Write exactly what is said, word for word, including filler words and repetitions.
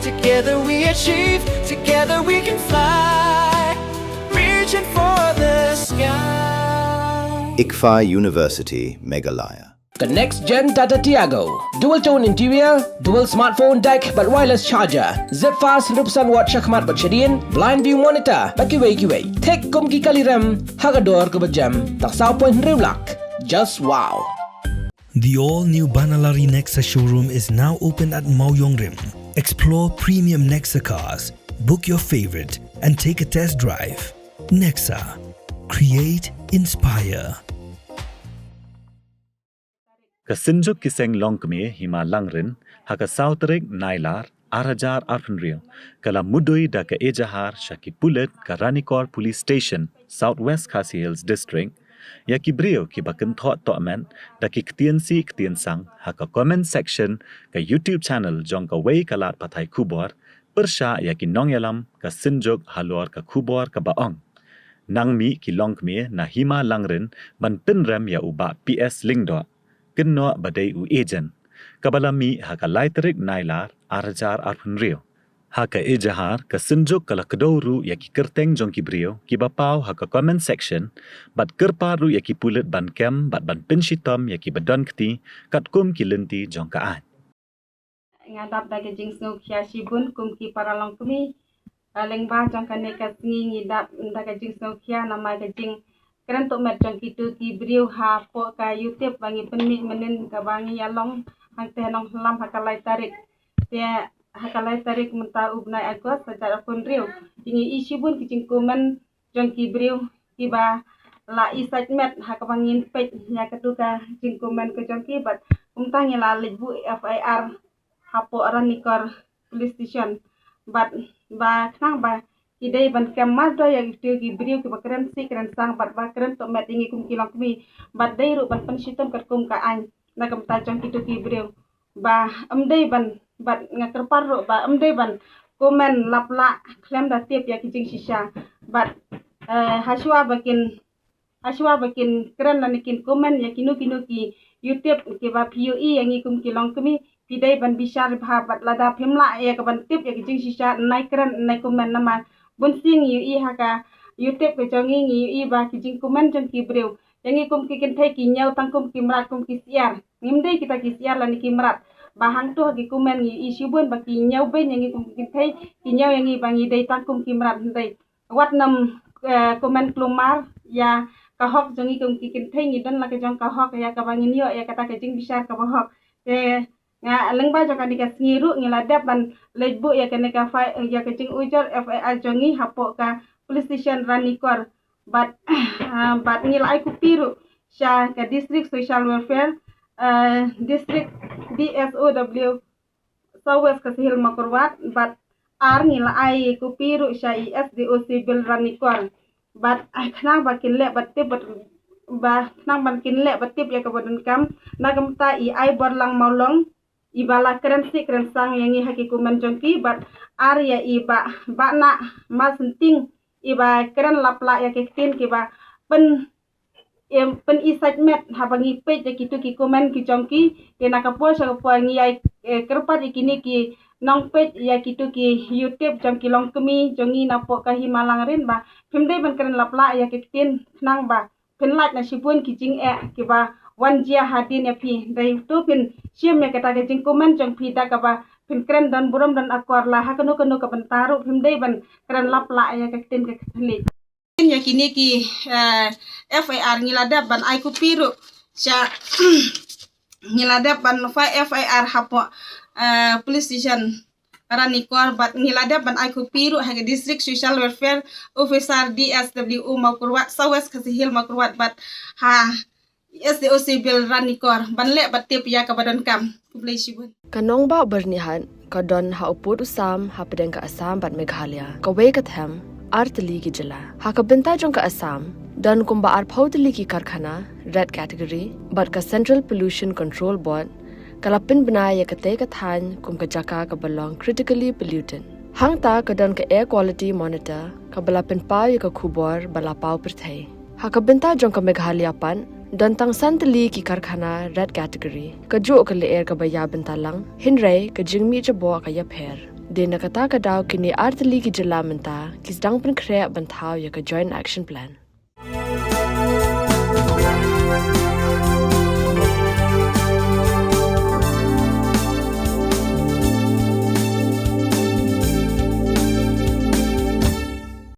Together we achieve, together we can fly. Reaching for the sky. ICFAI University, Meghalaya. Ka next gen Tata Tiago. Dual tone interior, dual smartphone deck bad wireless charger. Zip fast hynriew percent watt shakhmat bad shadien, blind view monitor bad kiwei kiwei. Thik kum ki kali rem ha ka dor kaba jem. Tang saw point hynriew lak. Just wow. The all-new Banalari Nexa showroom is now open at Mawïong Rim. Explore premium Nexa cars, book your favorite, and take a test drive. Nexa. Create, inspire. Ka Synjuk ki Seng Longkmie Hima Langrin, ha ka saw tarik Nailar, ar hajar arphew hynriew, ka la mudui da ka ejahar sha ki pulit ka Ranikor Police Station, South West Khasi Hills District, ïa ki briew kiba kynthoh tohmet da ki ktien sih ktien sang ha ka comment section ka YouTube channel jong kawei ka lad pathai khubor, pyrshah ïa ki nongïalam ka Synjuk halor ka khubor kaba ong, nang mih ki longkmie na Hima Langrin ban pynrem ïa u Bah P S Lyngdoh, kynnoh ba dei u agent, kaba la mih ha ka lai tarik Nailar, ar hajar arphew hynriew. Ha ka ejahar, ka Synjuk ka la kdew ruh ïa ki kyrteng jong ki briew kiba paw ha ka comment section, bad kyrpad ruh ïa ki pulit ban kem bad ban pynshitom ïa kiba don kti katkum ki lynti jong ka aiñ. Nga dap da ka jingsngewkhia shibun kum ki para longkmie. Lyngba jong kane ka sngi ngi dap da ka jingsngewkhia namar ka jingkren tohmet jong kito ki briew hapoh ka YouTube ba ngi pynmih mynhynnin kaba ngi ïalong hangtei ha Nonghylam ha ka lai tarik. Te ha ka lai tarik mynta u bnai August, ha ka jingïakynduh, te ngi ïohi shibun ki jingkomen jong ki briew kiba la ïasaid met ha kaba ngin peit ïa katu ka jingkomen ka jong ki bad kumta ngi la leit buh F I R hapoh Ranikor Police Station bad ba khnang ba ki dei ban kem mardor ïa kito ki briew kiba kren sih kren sang bad ba kren tohmet ïa ngi kum ki longkmie bad dei ruh ban pynshitom katkum ka aiñ na ka bynta jong kito ki briew. Ba ym dei ban, bad nga kyrpad ruh ba ym dei ban komen lap lah khlem da tip ïa ki jingshisha. Bad eh, hashwa ba kin, hashwa ba kin kren lane kin komen ïa kino kino ki YouTube kiba phi ïohi ïa ngi kum ki longkmie, phi dei ban bishar bha bad lada phim lah ïa ka ban tip ïa ki jingshisha, nai kren nai komen namar bun sien ngi ïohi ha ka YouTube ka jong ngi, ngi ïohi ba ki jingkomen jong ki briew ïa ngi kum ki kynthei ki ñiew tang kum ki mrad kum ki syiar. Ngim dei kita ki syiar lane ki mrad. Ba hangto ha ki komen ngi ïohi shibun ba ki ñiew beiñ ïa ngi kum ki kynthei, ki ñiew ïa ngi ba ngi dei tang kum ki mrad, hynrei wat nym eh, komen kulmar ïa ka hok jong ngi kum ki kynthei, ngi don la ka jong ka hok ïa kaba ngin ïoh ïa kata ka jingbishar kaba hok. Te nga lyngba jong kane ka sngi ruh ngi la dep ban leit buh ïa kane ka fai-, ïa ka jingujor F I R jong ngi hapoh ka police station Ranikor. Bad ah, bad ngi la ai kopi ruh sha ka District Social Welfare, eh, District D S O W South West Khasi Hills Mawkyrwat, bad ar ngi la ai kopi ruh sha i S D O Civil Ranikor. Bad ah, khnang ba kin leh ba tip bad ba khnang ba kin leh ba tip ïa kaba donkam, na ka bynta i Aiborlang Mawlong, iba la kren sih kren sang ïa ngi ha ki komen jong ki, bad ar ïa i Bah, Bah Nahmasynting, iba kren lap lah ïa ki ktien kiba pyn, em, pyn-ïasaid met haba ngi peit ïa kito ki komen ki jong ki. Te na ka por sha ka por ngi ïa, eh, kyrpad ïa kine ki nongpeit ïa kito ki YouTube jong ki longkmie jong ngi napoh ka Hima Langrin ba phim dei ban kren lap lah ïa ki ktien khnang ba phin lait na shibun ki jingeh kiba wan jia hadien ïa phi. Dei to phin shim ïa kata ka jingkomen jong phi da kaba phin kren don burom don akor, la ha kano kano ka bynta ruh phim dei ban kren lap lah ïa ka ktien ka thylliej. Ïa kine ki, eh, F I R ngi la dep ban ai kopi ruh sha, ngi la dep ban file F I R hapoh, eh, police station Ranikor, bad ngi la dep ban ai kopi ruh ha ka District Social Welfare Officer D S W O Mawkyrwat, South West Khasi Hills Mawkyrwat, bad ha S D O Civil Ranikor ban leh ba tip ïa kaba donkam. Khublei shibun. Ka nongbah Byrnihat ka don ha u pud u sam hapdeng ka Assam bad Meghalaya, kawei ka them ar tylli ki jylla. Ha ka bynta jong ka Assam don kumba arphew tylli ki karkhana red category bad ka Central Pollution Control Board ka la pynbna ïa katei ka thaiñ kum ka jaka kaba long critically polluted. Hangta ka don ka Air Quality Monitor kaba la pynpaw ïa ka khubor ba la paw pyrthei. Ha ka bynta jong ka Meghalaya pat don tang san tylli ki karkhana red category. Kajuh ka lyer kaba ïa bynta lang, hynrei ka jingmih jaboh ka ïapher. Dei na kata ka daw kine artylli ki jylla mynta ki sdang pynkhreh ban thaw ïa ka Joint Action Plan.